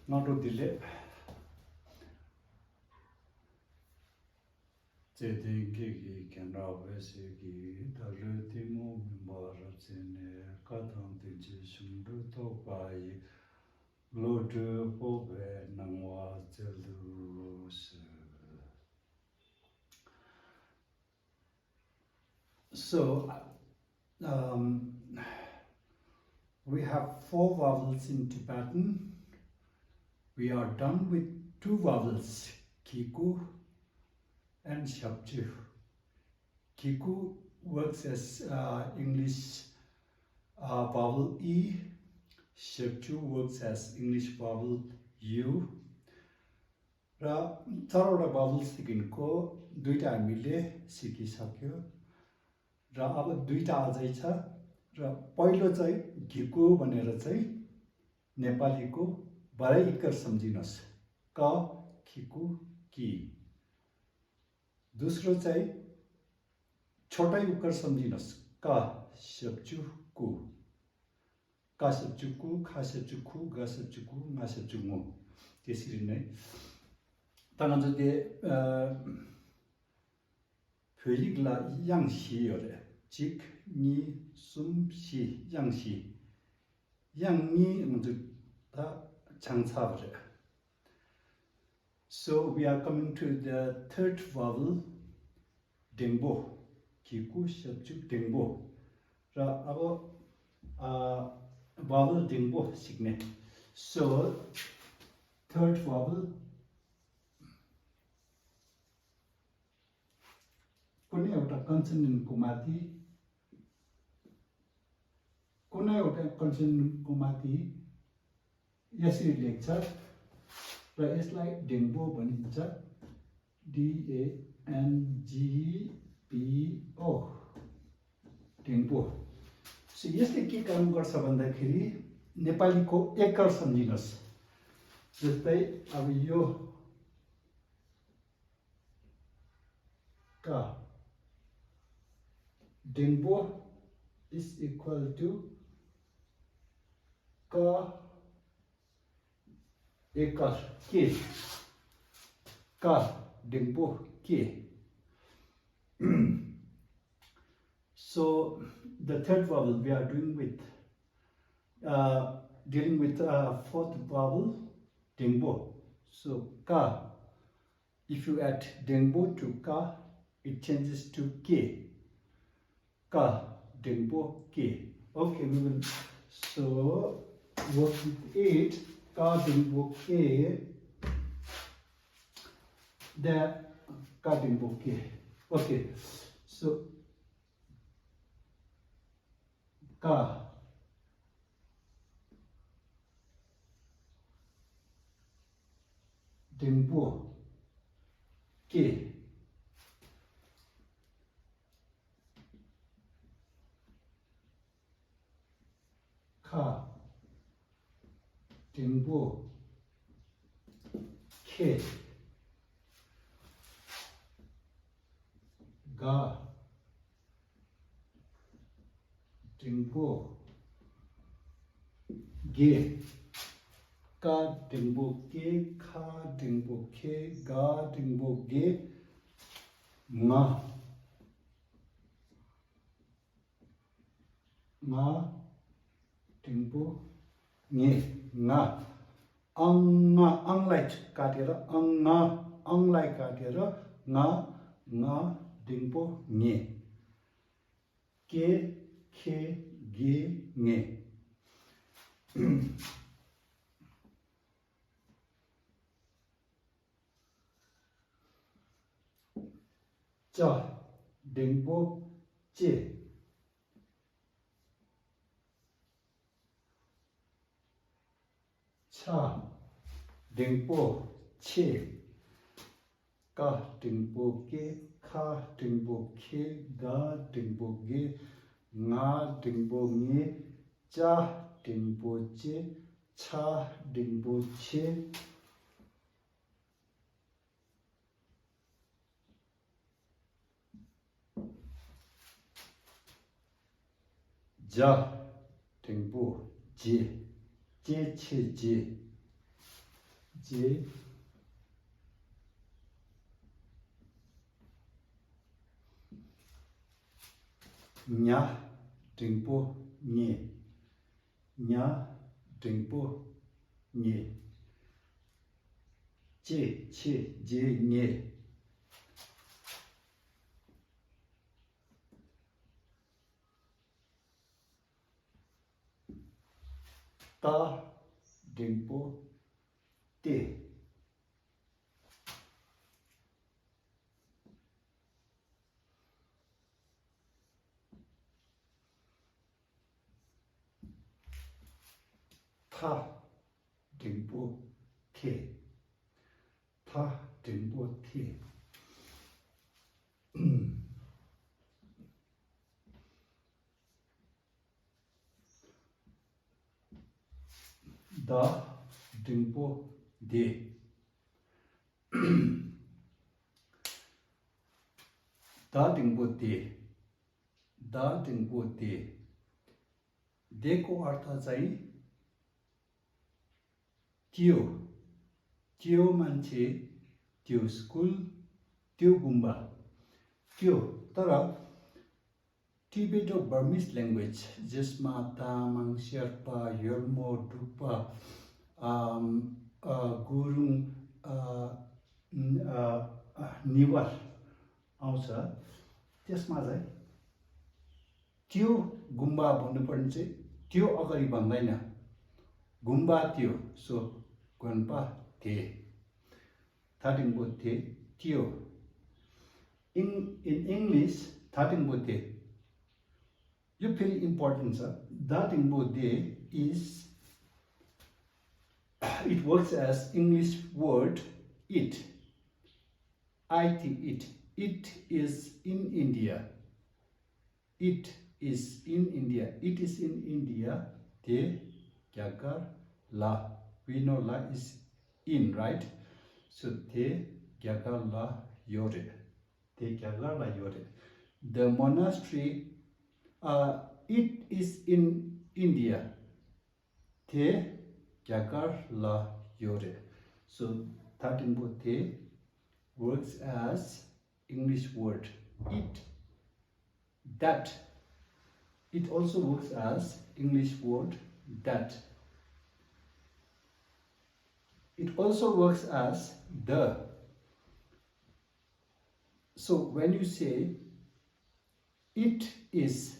not to delay. Zedengegi Kenrawesegi, Talutimo Mimbarazine, Katam Tinjishundu Topai, Lotu Pope Nangwa Zelus. So, we have 4 vowels in Tibetan. We are done with 2 vowels, Kiku and Shabju. Kiku works as English vowel E. Shabju works as English vowel U. र 4 वटा vowels देखिको 2टा हामीले सिकिसक्यो र अब 2टा अझै छ र पहिलो चाहिँ घिकु भनेर चाहिँ नेपालीको बडै इक्कर सम्झिनुस् क खिकु कि दोस्रो चाहिँ छोटै उक्कर सम्झिनुस् क सब्चु कु क सब्चु कु ख सब्चु खु ग सब्चु कु ङ सब्चु ङ त्यसरी नै तङजदे फेलिगला याङसी अरे चिक नि सुम सी याङसी याङनि म्हणजे ता changcha bhre. So we are coming to the 3rd vowel, dengbo. Kiku shabju dengbo. Ra abo vowel dengbo signe. So 3rd vowel कुनै एउटा कन्सोनेन्टको माथि कुनै एउटा कन्सोनेन्टको माथि यसरी लेख्छ र यसलाई डेङ्बो भनिन्छ DANGBO डेङ्बो सो यसले के काम गर्छ भन्दाखेरि नेपालीको एकर सम्झिनुस् जस्तै अब यो का डेङ्बो is equal to ka ekar ke ka dengbo ke. So the 3rd vowel we are doing with dealing with 4th vowel dengbo. So ka, if you add dengbo to ka, it changes to ke. Ka dengbo ke. Okay, we will so work with it. Ka dengbo ke. The ka dengbo ke. Okay, so ka dengbo ke. Ka dengbo ke. Ga dengbo ge. Ka dengbo ke, kha dengbo ke, ga dengbo ge. Nga nga dengbo nge. Nga angलाई काटेर angलाई काटेर nga nga dengbo nge. Ke khe ge nge. Cha dengbo che. Cha dengbo che. Ka dengbo ge, kha dengbo ke, ga dengbo ge, nga dengbo nge, cha dengbo che, cha dengbo che. Ja dengbo je. Je che je. J, nya, dingpo, nye, nya, dingpo, nye, che, je, nye, ta, dingpo, te, ta, dingpo, te, ta, dingpo, te, da, dingpo, de, da, dingpo, de, da, dingpo, de, de को अर्थ चाहिँ त्यो त्यो मान्छे त्यो school त्यो गुम्बा त्यो तर टिबेटो बर्मिज ल्याङ्ग्वेज जसमा तामाङ शेर्पा योर्मो डुक्पा गुरुङ निवार आउँछ त्यसमा चाहिँ त्यो गुम्बा भन्नुपर्ने चाहिँ त्यो अगाडि भन्दैन गुम्बा त्यो सो गुम्बा ते थाटिङबो ते त्यो in English थाटिङबो ते यो फेरि इम्पोर्टेन्ट छ थाटिङबो ते is it works as English word it it is in India it is in India te kyagar la we know la is in right so te kyagar la yore te kyagar la yore the monastery it is in India te kyagar la yore so tatimbo te works as English word it that it also works as English word that it also works as the so when you say it is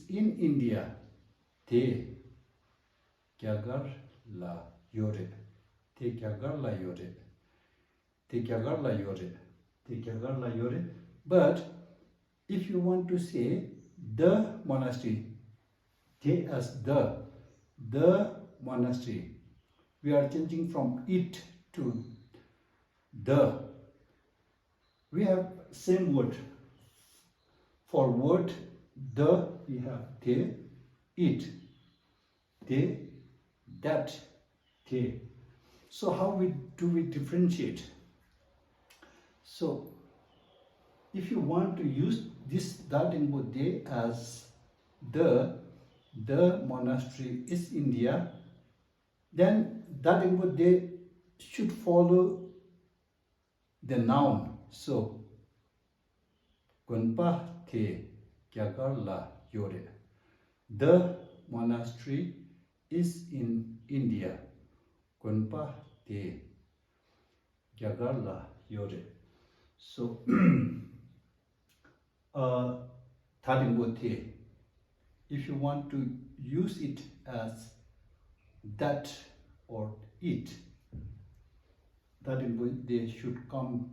in India te kyagar la yore te kyagar la yore te kyagar la yore te kyagar la yore but if you want to say the monastery te as the monastery we are changing from it to the we have same word for word the we have te it te that te so how do we differentiate so if you want to use this Datingbo De as the monastery is India, then Datingbo De should follow the noun. So, Gunpa Te Kyagar La Yore. The monastery is in India. Gunpa Te Kyagar La Yore. So, Tarimbo Te. If you want to use it as that or it, Tarimbo Te should come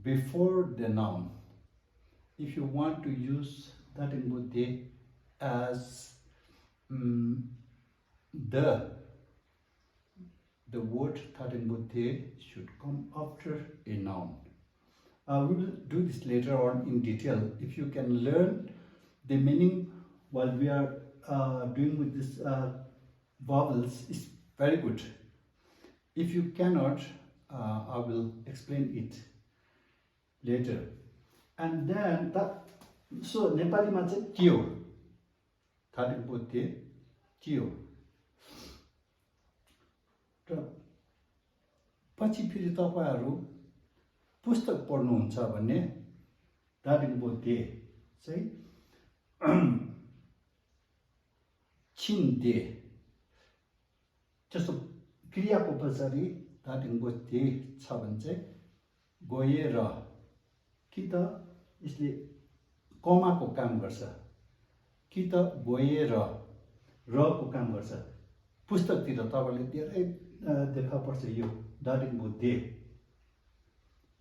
before the noun. If you want to use Tarimbo Te as the word Tarimbo Te should come after a noun. We will do this later on in detail. If you can learn the meaning while we are doing with this vowels, it's very good. If you cannot, I will explain it later. And then so Nepali ma चाहिँ त्यो, थाटिङपो ते त्यो. र पछि फेरि तपाईहरु पुस्तक पढ्नुहुन्छ भने दादिङबो दे चाहिँ छिन्दे जस्तो क्रियाको पछाडि दादिङबो दे छ भने चाहिँ गएर कि त यसले कमाको काम गर्छ कि त गएर रको काम गर्छ। पुस्तकतिर तपाईले धेरै देखा पर्छ यो दादिङबो they.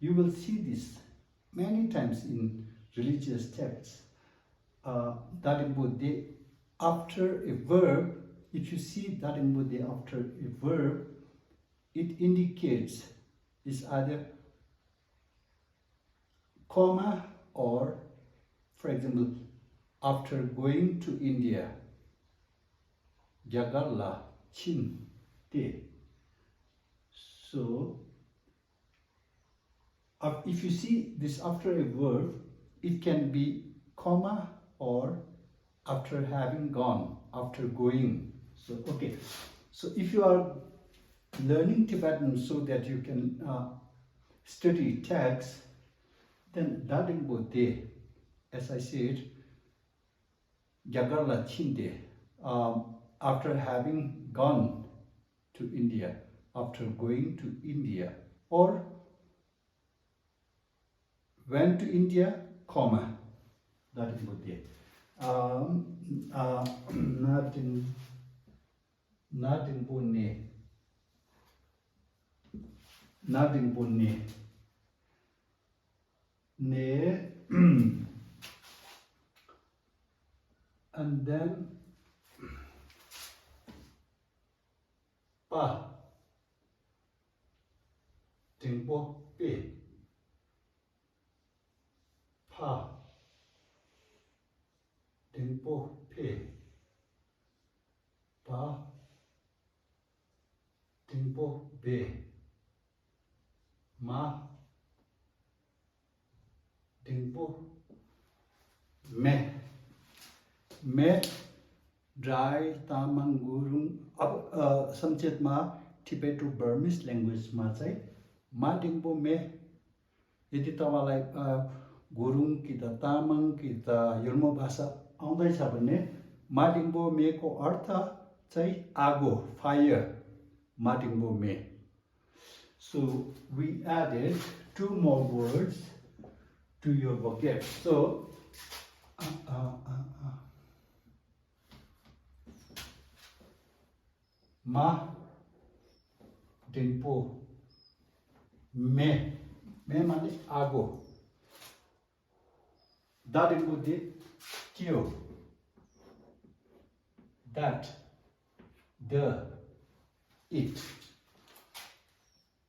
You will see this many times in religious texts. Darimbo de after a verb, if you see Darimbo de after a verb, it indicates is either comma or, for example, after going to India, Jagarla Chin de. So, if you see this after a verb, it can be comma or after having gone, after going. So, okay. So, if you are learning Tibetan so that you can study text, then Daringbo de, as I said, Jagarla Chinde, after having gone to India, after going to India, or went to India, comma, that is what they not in Bunne ne and then pa Tingbo pe pa Tingbo pe pa Tingbo be ma Tingbo me dry tamang gurung अब संक्षेपमा Tibeto Burmese ल्याङ्ग्वेजमा चाहिँ मा टिङ्बो मे यदि तपाईलाई गुरुङ कि त तामाङ कि त यल्मो भाषा आउँदैछ भने मा टिङ्बो मेको अर्थ चाहिँ आगो फायर मा टिङ्बो मे. So we added 2 more words to your vocab. So ma Tingbo me माने आगो दादिङबो दे त्यो that the it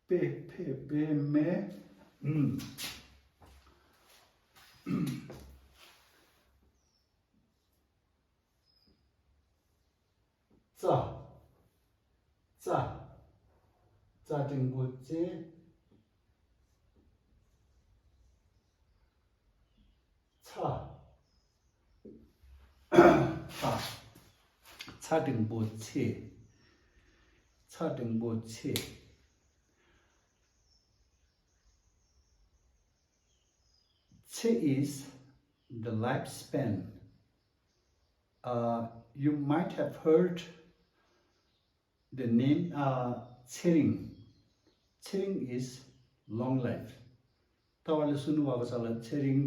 pe me za Tingbo je cha Tingbo che is the lifespan. You might have heard the name Chering. Chering is long life. तपाईले सुन्नुभएको छ होला छेरिङ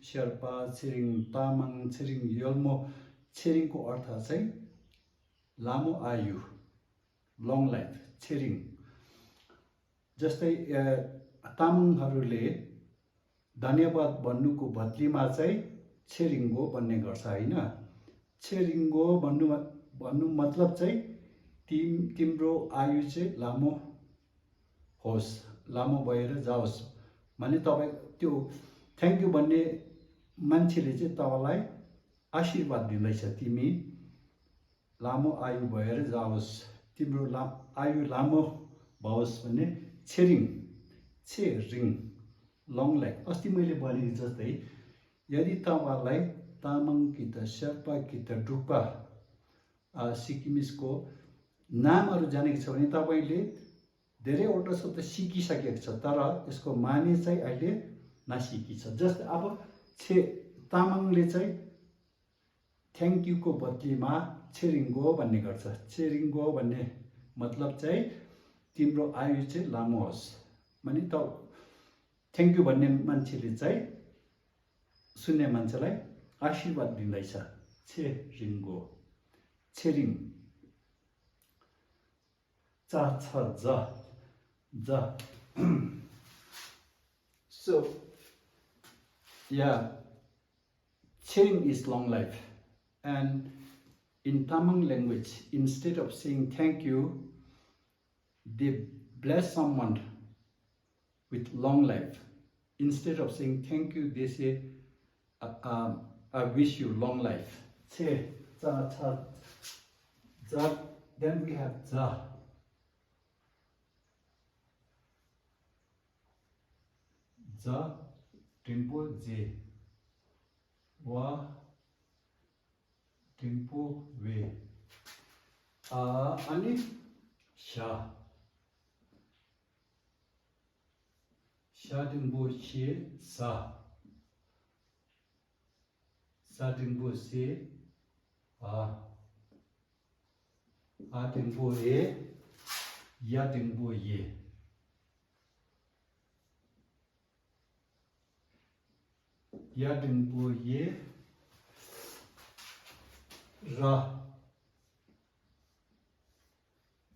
शेर्पा छेरिङ तामाङ छेरिङ यल्मो छेरिङको अर्थ चाहिँ लामो आयु लङ लाइफ छेरिङ. जस्तै तामाङहरूले धन्यवाद भन्नुको बदलीमा चाहिँ छेरिङगो भन्ने गर्छ हैन. छेरिङगो भन्नु मतलब चाहिँ तिम्रो आयु चाहिँ लामो होस्, लामो भएर जाओस् माने तपाई त्यो थ्यांक यू भन्ने मान्छेले चाहिँ तपाईलाई आशीर्वाद दिँदैछ तिमी लामो आयु भएर जाओस्, तिम्रो आयु लामो भओस् भन्ने छेरिङ लङ लाइफ. अस्ति मैले भनेको जस्तै यदि तपाईलाई तामाङ कि त शेर्पा कि त डुक्पा सिक्किमिसको नामहरु जानेको छ भने तपाईले धेरैवटा शब्द सिकिसकेको छ तर यसको माने चाहिँ अहिले नसिकी छ। जस्तै अब तामाङले चाहिँ थ्याङ्क यूको बदलीमा छेरिङ्गो भन्ने गर्छ। छेरिङ्गो भन्ने मतलब चाहिँ तिम्रो आयु चाहिँ लामो होस् भने त थ्याङ्क यू भन्ने मान्छेले चाहिँ सुन्ने मान्छेलाई आशीर्वाद दिँदैछ। छेरिङ्गो छेरिङ चा छ ज so yeah, sharing is long life, and in Tamang language instead of saying thank you they bless someone with long life. Instead of saying thank you they say I wish you long life. Che cha cha za. Then we have za. जा tempo जे वा tempo way अनि शा शा tempo शे सा सा tempo से आ टेम्पो ए या टेम्पो ये या टेम्पो ये रा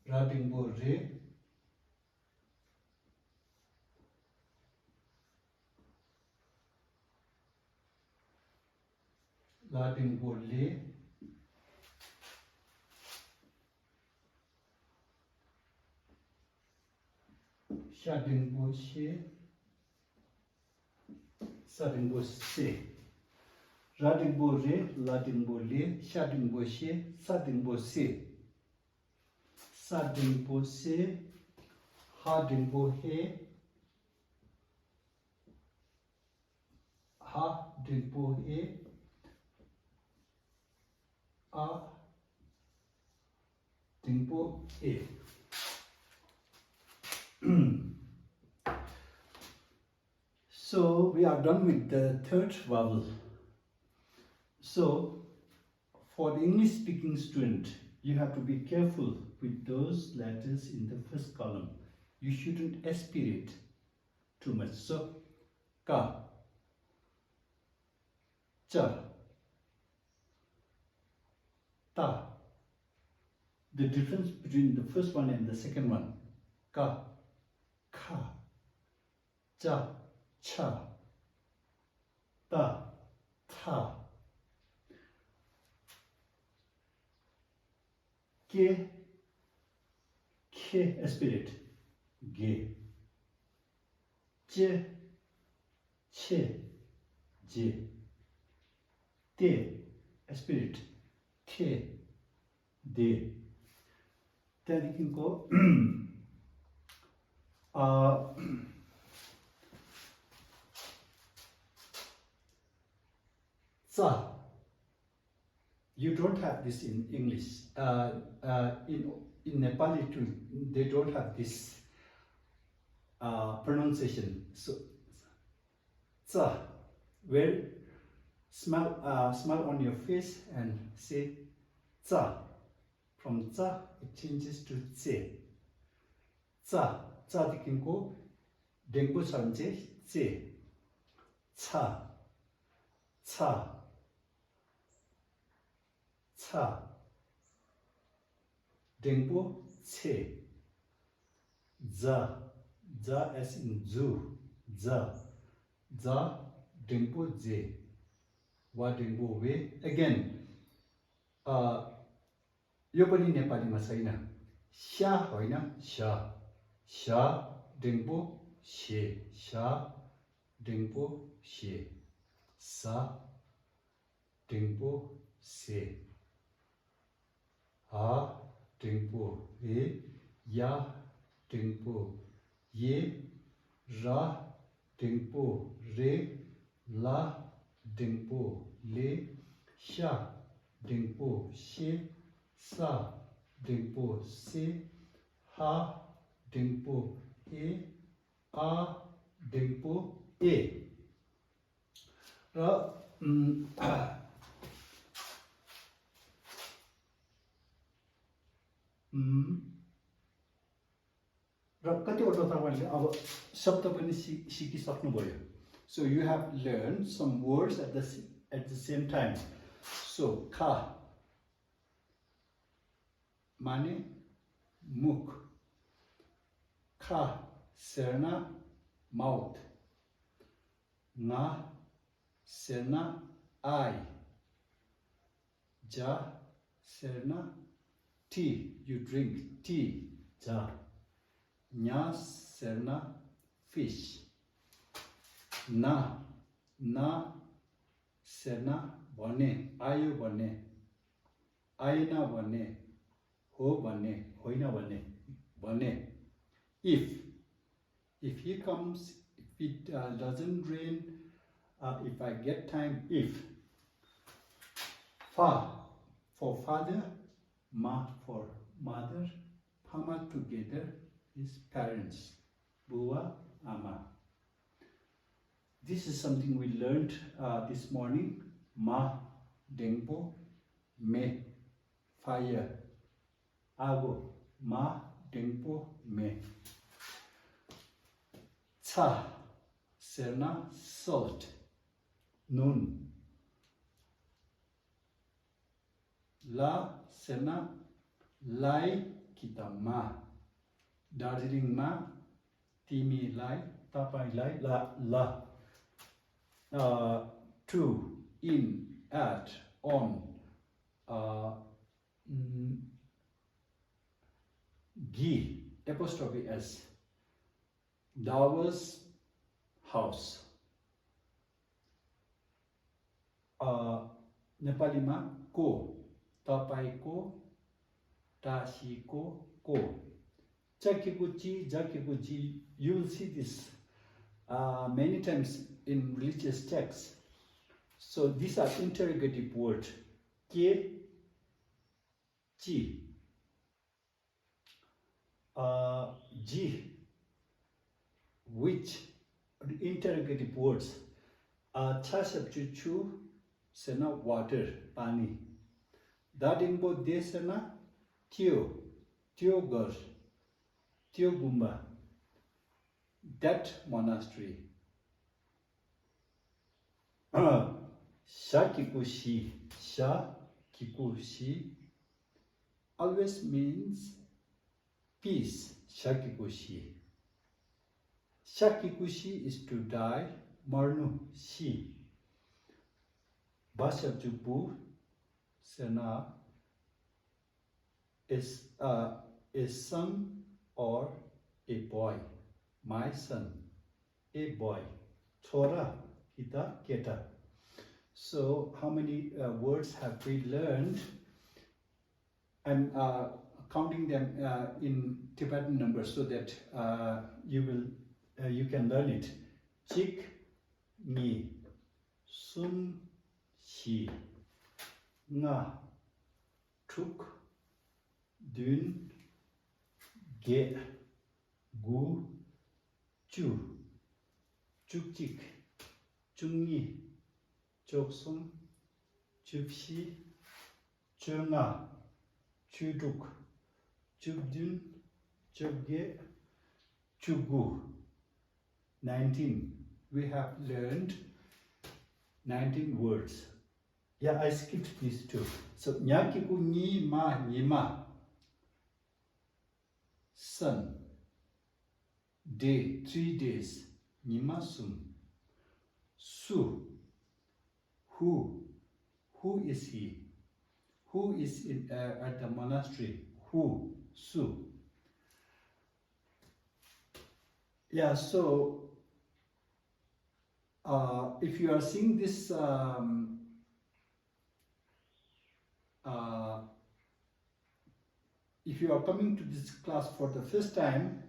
टेम्पो रे ला टेम्पो ले शा टेम्पो शे सा टेम्पो से रा टेम्पो रे ला टेम्पो ले शा टेम्पो शे सा टेम्पो से सा टेम्पो से हा टेम्पो हे हा टेम्पो हे आ tempo A. So we are done with the third vowel. So for the English speaking student, you have to be careful with those letters in the first column. You shouldn't aspirate too much. So ka, cha, ta. The difference between the first one and the second one: ka, kha, cha, cha, ta, tha. Ke, khe, aspirate, ge. Che, che, je. Te, aspirate, the, de. त्यहाँदेखिको चा. You don't have this in English. In Nepali too, they don't have this pronunciation. So, cha, where smile on your face and say cha. From cha, it changes to che. Cha, cha देखिको dengue छ भने चाहिँ che. Cha, cha, cha. Dengue che. Ja, ja as in zoo. Ja, ja dengue je. Wa dengue we. Again, यो पनि नेपालीमा छैन. स्या होइन श. श डेङ्गु शे. श डेङ्गु शे. सा डेङ्गु से. हा डेङ्गु ए. या डेङ्गु ये. रा डेङ्गु रे. ला डेङ्गु ले. शा डेङ्गु शे. Sa डेङ्गु से. हा Dengpo A, A, Dengpo A. र कतिवटा तपाईहरुले अब शब्द पनि सिकिसक्नुभयो. So you have learned some words at the same time. So kha mane mukh, kha serna mouth, nga serna eye, ja serna tea, you drink tea, ja, nya serna fish, na serna भने, आयो भने, आएन भने, हो भने, होइन भने, if he comes, if it doesn't rain, if I get time, if. Fa for father, ma for mother, pama together is parents, bua, ama. This is something we learned this morning. Ma, dengpo, me, fire, ago, ma, dengpo, me. Cha, serna, salt, nun. La, serna, lai, kita ma. Darjeeling ma, timi lai, tapai lai, la. To, in, at, on, gi, apostrophe s, Dawa's house, Nepalima ko, tapaiko, tasiko, ko, jakikuchi, you will see this many times in religious texts. So these are interrogative words. Ke, chi, ji, which, interrogative words. Cha sabchu chu, sena water, pani. Dadingbo de sena tio gar, tio gumba. That monastery. Shakikushi, shakikushi always means peace. Shakikushi. Shakikushi is to die. Marnu shi. Bashabjubu sena is a son or a boy. My son, a boy. Chora, kita, keta. So, how many words have we learned? I'm counting them in Tibetan numbers so that you can learn it. Chik, ni, sum, shi, nga, tuk, dun, ge, gu, chu, chukchik, chungni, choksum, chupshi, chunga, chuduk, chubdun, chubge, chugu. 19. We have learned 19 words. Yeah, I skipped these two. So, nyakiku ni ma nima. Sun. Day, 3 days. Nima sum. Su. Who is he? Who is at the monastery? Who? Su. Yeah, so if you are seeing this if you are coming to this class for the first time,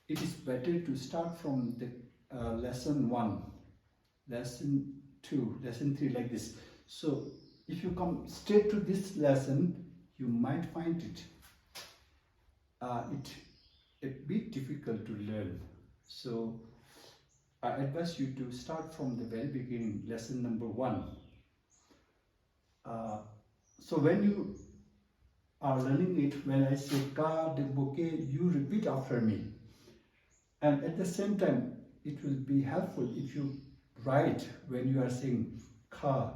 it is better to start from the lesson 1, lesson 2, lesson 3, like this. So if you come straight to this lesson, you might find it it a bit difficult to learn. So I advise you to start from the very beginning, lesson number 1. So when you are learning it, when I say ka dengbo ke, you repeat after me. And at the same time, it will be helpful if you write when you are saying ka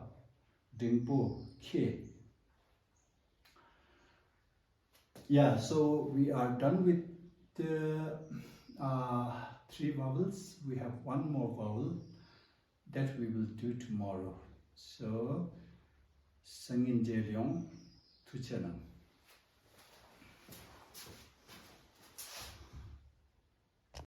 dengbo ke. Yeah, so we are done with the 3 vowels. We have one more vowel that we will do tomorrow. So, Sangin Jelyong Tuchanam.